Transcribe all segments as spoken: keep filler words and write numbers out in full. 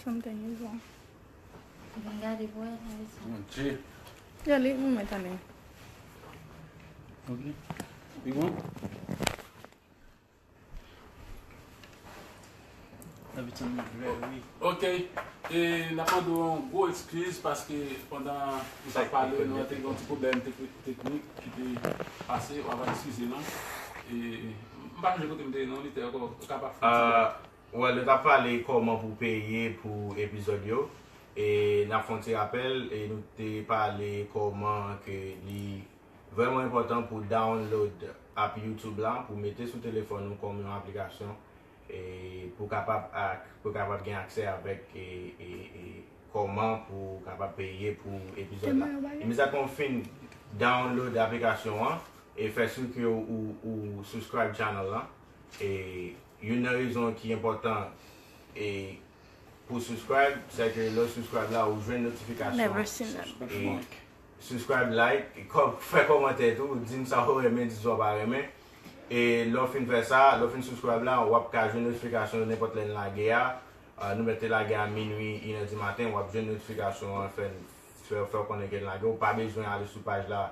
Something is wrong. Vin gade pou wè sa vle di. Mon Dye. Yo, li mwen tande. Ok. Li bon? Davidson, very. Ok. E n ap mande w yon gwo ekskiz paske pandan nou t ap pale, nou te gen yon ti pwoblèm teknik ki te pase, w ap eskize nou. E m pa sonje kote m te ye non, li te ankò, ou ka pa fè yon ti Well, nou t ap pale kòman pou peye pou epizòd yo. E n ap fè yon ti rapèl, e nou te pale kòman ke li vrèman enpòtan pou download app YouTube la, pou mete sou telefòn ou kòm yon aplikasyon, e pou kapab ak, pou kapab gen aksè avèk e, e, e kòman pou kapab peye pou epizòd la. Imedyatman w fin download aplikasyon an, e fè si ke ou, ou subscribe channel la. E youn nan rezon ki enpòtan e pou subscribe, se ke lè w subscribe la, ou jwenn notifikasyon. Never seen that before. Subscribe, like, e kò- fè kòmantè tou, di m sa w renmen, di sa w pa renmen. E lè w fin fè sa, lè w fin subscribe la, w ap ka jwenn notifikasyon nenpòt lè n lage a. Ah, nou mèt te lage a minwi, inè di maten, w ap jwenn notifikasyon an fè, fè, fè w konnen ke n lage. Ou pa bezwen ale sou paj la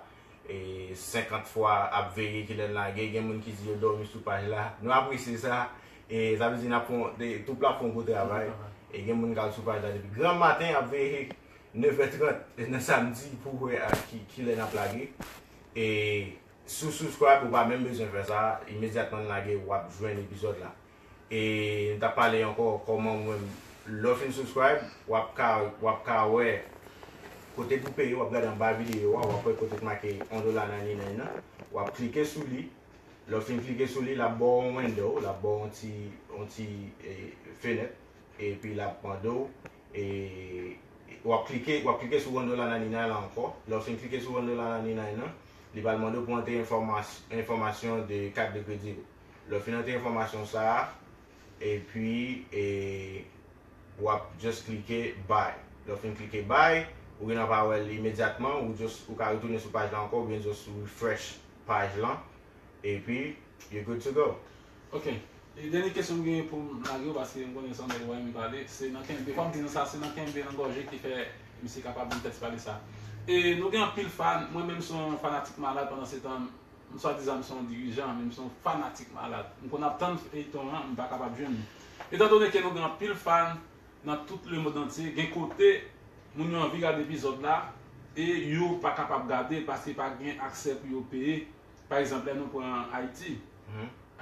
e senkant fwa ap veye kilè n lage. Gen moun ki di yo dòmi sou paj la. Nou apresye sa. E sa vle di n ap fè yon, de- twoup la ap fè yon gwo travay. E gen moun k al sou paj la depi granm maten ap veye nèf è trant nan samdi pou wè a ki, kilè n ap lage. E si w subscribe, ou pa menm bezwen fè sa. Imedyatman n lage, w ap jwenn epizòd la. E n t ap pale ankò kòman ou menm, lè w fin subscribe, w ap ka, w ap ka wè kote pou peye, w ap gade anba videyo a, w ap wè kote k make yon dola ninety nine nan. W ap klike sou li. Lè w fin klike sou li, l ap ba w yon window, l ap ba w yon ti, yon ti e, fenèt. Epi l ap mande w, e, w ap klike, w ap klike sou one dollar ninety nine la ankò. Lè w fin klike sou one dollar ninety nine nan, li pral mande w pou antre enfòmas- enfòmasyon de kat de kredi ou. Lè w fin antre enfòmasyon sa a, epi e, w ap just klike buy. Lè w fin klike buy, ou gen dwa pa wè l imedyatman, ou just, ou ka retounen sou paj la ankò, oubyen just refresh paj lan, epi you good to go. Ok. E dènye kesyon m genyen pou m lage w, paske m konnen se yon nèg w renmen pale, se nan kenbe. Fò m di nou sa, se nan kenbe nan gòje ki fè misye kapab di tèks pale sa. E nou gen anpil fan, mwen menm se yon fanatik malad pandan se tan, m swadizan m se yon dirijan, men m se yon fanatik malad. M konn ap tann feyton an, m pa kapab jwenn li. Etandone ke nou gen anpil fan nan tout lemond antye, gen kote moun yo anvi gade epizòd la, e yo pa kapab gade l paske pa gen aksè pou yo peye. Pa egzanp, lè nou pran Ayiti.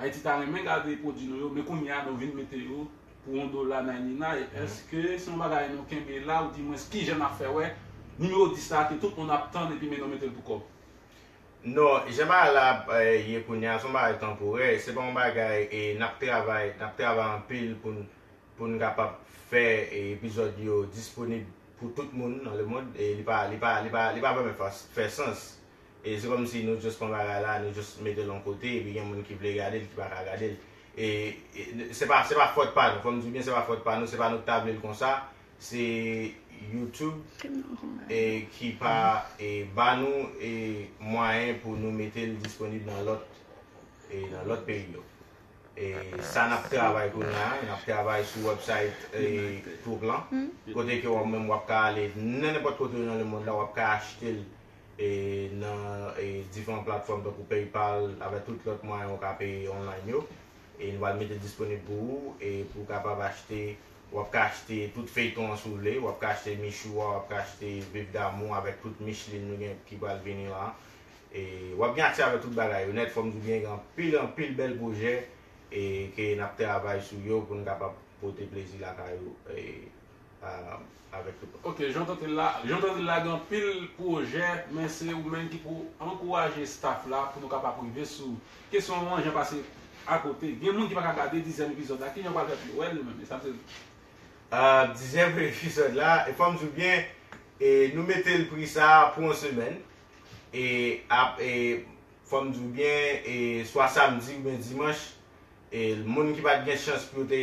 Ayiti ta renmen gade pwodui nou yo, men kounye a nou vin mete yo pou yon dola ninety nine. Èske se yon bagay nou kenbe la, oudimwens kijan n ap fè wè nimewo dis la ke tout moun ap tann epi men nou mete l pou kòb? Non, jan bagay la ap e, ye kounye a, se yon bagay tanporè. Se pa yon bagay e, n ap travay, n ap travay anpil pou n, pou n kapab fè e, epizòd yo disponib pou tout moun nan lemond. E li pa, li pa, li pa, li pa vrèman fè, fè sans. E se kòmsi nou just pran bagay la, nou just mete l yon kote, epi gen moun ki vle gade l, ki pa ka gade l. E, e se pa, se pa fòt pa nou, fò m di w byen, se pa fòt pa nou, se pa nou k ta vle l konsa. Se YouTube e, ki pa e, ba nou e, mwayen pou nou mete l disponib nan lòt e, nan lòt peyi yo. E sa n ap travay kounye a, n ap travay sou website e, twoup lan. Kote ke w menm w ap ka ale nan nenpòt kote nan lemond la, w ap ka achte l e, nan e, diferan platfòm tankou PayPal, avèk tout lòt mwayen w ka peye online yo. E nou pral mete disponib pou ou e pou w kapab achte, w ap ka achte tout feyton an si w vle, w ap ka achte Michou a, w ap ka achte Vivre d'amour avèk tout Micheline nou gen ki pral vini la. E w ap gen aksè avèk tout bagay yo nèt, fò m di w byen gen anpil, anpil bèl pwojè e ke n ap travay sou yo pou n kapab pote plezi lakay ou e, a, avèk tout. Ok, jan w tande l la, jan w tande l la gen anpil pwojè, men se ou menm ki pou ankouraje staff la pou nou kapab rive sou kesyon an jan pase akote. Gen moun ki pa ka gade dizyèm epizòd la, kijan w pral fè pou yo wè l yo menm? E sa se Ah, dizyèm epizòd la, e fò m di w byen, e nou mete l pri sa a pou yon semèn. E ap, e fò m di w byen, e swa samdi oubyen dimanch, e moun ki pa t gen chans pou yo te,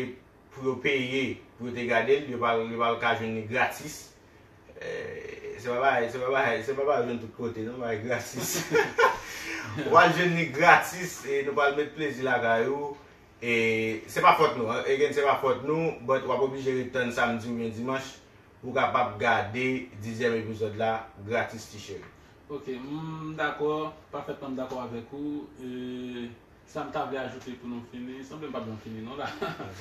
pou yo peye, pou yo te gade l, yo pral, yo pral ka jwenn li gratis. E se pa bagay, se pa bagay, se pa bagay w jwenn tout kote, non, bagay gratis. Ou pral jwenn li gratis, e nou pral met plezi lakay ou. E se pa fòt nou, again, se pa fòt nou, but w ap oblije ret tann samdi oubyen dimanch pou w kapab gade dizyèm epizòd la gratis, ti cheri. Ok, m dakò, pafètman m dakò avèk ou. E, sa m ta vle ajoute pou nou fini, sanble m pa byen fini non la.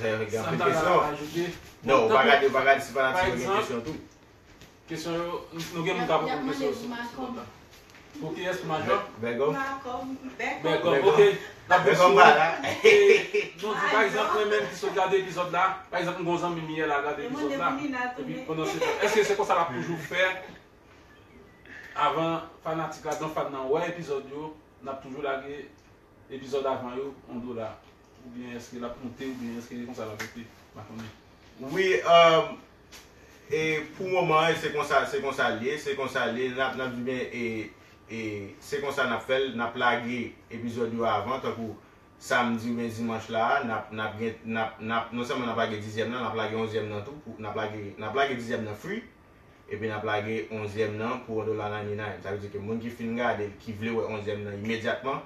Sa m ta vle ajoute. Non, ou pa gade, ou pa gade si fanatik yo gen kesyon tou. Kesyon yo, nou gen moun k ap reponn kesyon yo sou, sou kont la. Pou kiyès? Pou Majò? Bègòm. Bègòm, ok. N ap Bègòm pa la. Nou di, pa egzanp, mwen menm ki sot gade epizòd la, pa egzanp, m gon zanmi m yè la gade epizòd la. Epi pandan se tan, èske se konsa l ap toujou fè? Avan fanatik la, dan fan nan wè epizòd yo, n ap toujou lage epizòd avan yo, yon dola. Oubyen èske l ap moute, oubyen èske se konsa l ap rete? M pa konnen. Wi, um, e pou moman an, se konsa, se konsa l ye, se konsa l ye, n ap, n ap di byen, e, e se konsa n ap fè l, n ap lage epizòd yo avan, tankou samdi oubyen dimanch la, n ap, n ap gen, n ap, n ap, non sèlman n ap lage dizyèm nan, n ap lage onzyèm nan tou, pou, n ap lage, n ap lage dizyèm nan free, epi n ap lage onzyèm nan pou yon dola ninety nine. Sa vle di ke moun ki fin gade l, ki vle wè onzyèm nan imedyatman,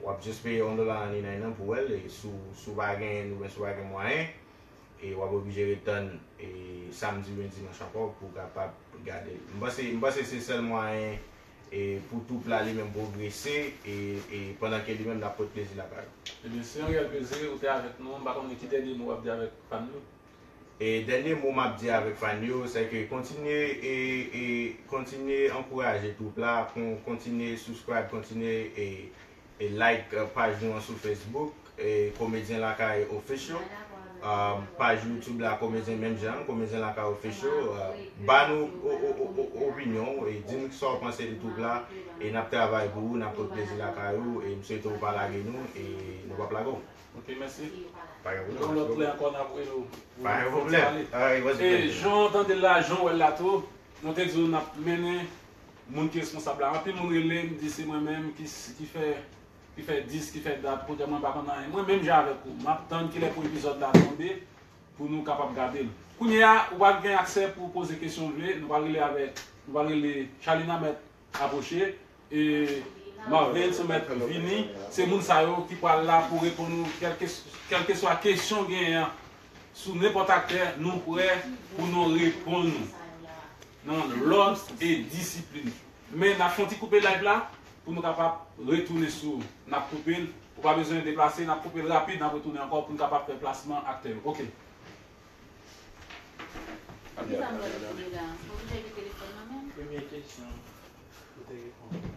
w ap just peye yon dola ninety nine nan pou wè l, e si w, si w pa genyen l oubyen si w pa gen mwayen, e w ap oblije ret tann, e samdi oubyen dimanch ankò pou w kapab gade l. M panse, m panse se sèl mwayen, e pou twoup la li menm pwogrese, e, e pandan ke li menm l ap pote plezi lakay ou. Ebyen, se yon reyèl plezi ou te avèk nou. M pa konnen ki dènye mo w ap di avèk fan yo. E dènye mo m ap di avèk fan yo, se ke kontinye, e, e kontinye ankouraje twoup la, kon-, kontinye subscribe, kontinye, e, e like, e, paj nou an sou Facebook, e Komedyen Lakay Official. Um, paj YouTube la, Komedyen menm jan, Komedyen Lakay Official. Uh, ba nou o-, o-, o-, o-, opinyon w, e di n sa w panse de twoup la, e n ap travay pou ou, n ap pote plezi lakay ou, e m swete w pa lage nou, e nou p ap lage w. Ok, mèsi. Pa gen pwoblèm. Yon lòt lè ankò, n ap rele w. Pa gen pwoblèm. Alright, what's good? E jan w tande l la, jan w wè l la tou, nou te di w n ap mennen moun ki responsab la. Anpil moun rele m, di se mwen menm ki, ki fè, ki fè dis, ki fè dat, kounye a mwen pa konn anyen. Mwen menm jan avèk ou, m ap tann kilè pou epizòd la tonbe, pou nou kapab gade l. Kounye a, ou pral gen aksè pou w poze kesyon w vle, nou pral rele avèk, nou pral rele Charlina Mèt apwoche, e Marvens ou mèt vini, se moun sa yo ki pral la pou reponn ou kèlke, kèlkeswa kesyon w genyen an sou nenpòt aktè, nou prè pou nou reponn ou nan lòd e disiplin. Men n ap fè yon ti koupe live la pou nou kapab retounen sou, n ap koupe l, ou pa bezwen deplase, n ap koupe l rapid, n ap retounen ankò pou n kapab fè plasman aktè yo. Ok. Poukisa m wè l ap file la? M oblije gen telefòn nan men m? Premye kesyon ou te reponn.